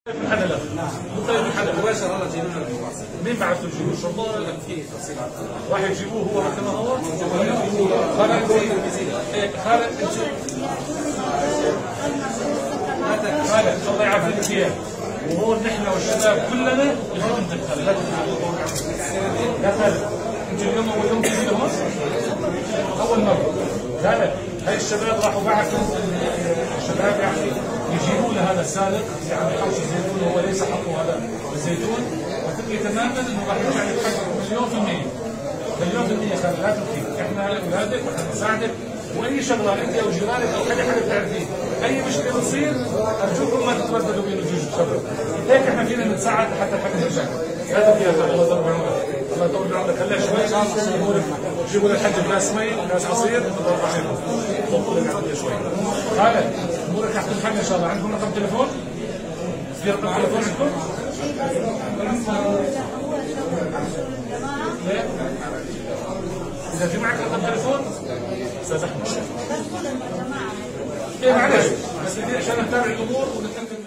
من حدا لا مو خايف من حدا. مباشرة هلا جايبين لنا. مين بعثوا يجيبوه؟ الشرطة؟ لا، في تفصيل. راح يجيبوه هو مثل ما هو؟ خالد، إيه، خالد، خالد الله يعافيك اياه. وهون نحن والشباب كلنا بخدمتك خالد، لا تخاف. يا خالد، انت اليوم اول يوم تيجي لهون؟ اول مرة. خالد، هاي الشباب راحوا بعثوا الشباب يعني يجيبوا لهذا السارق اللي عم يحوش الزيتون، وهو ليس حقه هذا الزيتون، وثقي تماما انه راح يرجع لك حقك 1,000,000%، 1,000,000%. خالد لا تبكي، احنا اولادك واحنا بنساعدك، واي شغله انت او جيرانك او حدا بتعرفيه، اي مشكلة بتصير ارجوكم ما تترددوا بانه تيجوا تخبروا، هيك احنا فينا نتساعد لحتى الحق يرجع. لا تبكي يا خالد، الله يطول بعمرك، الله يطول بعمرك. خليها شوي، جيبوا للحج كاس مي وكاس عصير، الله يرضى عليكم. طول لك عافية شوي. خالد، امورك رح تنحل ان شاء الله. عندكم رقم تليفون؟ في رقم تليفون عندكم؟ ليه؟ إذا في معك رقم تليفون؟ أستاذ أحمد. إيه معلش، بس بدي عشان نتابع الأمور ونتأكد.